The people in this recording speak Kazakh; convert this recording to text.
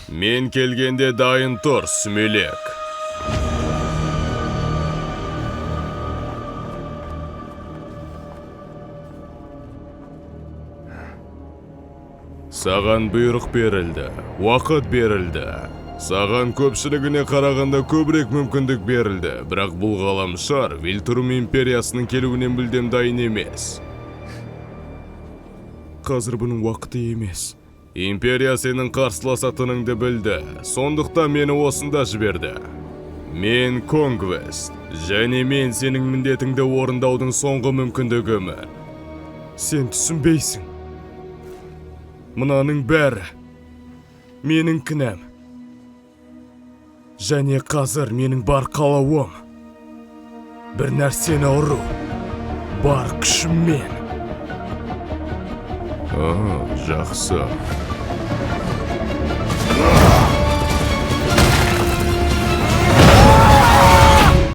Мен келгенде дайын тұр, сүмелек. Саған бұйрық берілді, уақыт берілді. Саған көпшілігіне қарағанда көбірек мүмкіндік берілді, бірақ бұл ғаламшар Вильтрум империясының келуінен мүлдем дайын емес. Қазір бұның уақыты емес. Империя сенің қарсыласатыныңды білді, сондықтан мені осында жіберді. Мен Конквест, және мен сенің міндетіңді орындаудың соңғы мүмкіндігімін. Сен түсінбейсің. Мынаның бәрі менің кінәм. Және қазір менің бар қалауым бір нәрсені ұру. Бар күшіммен. А, жақсы.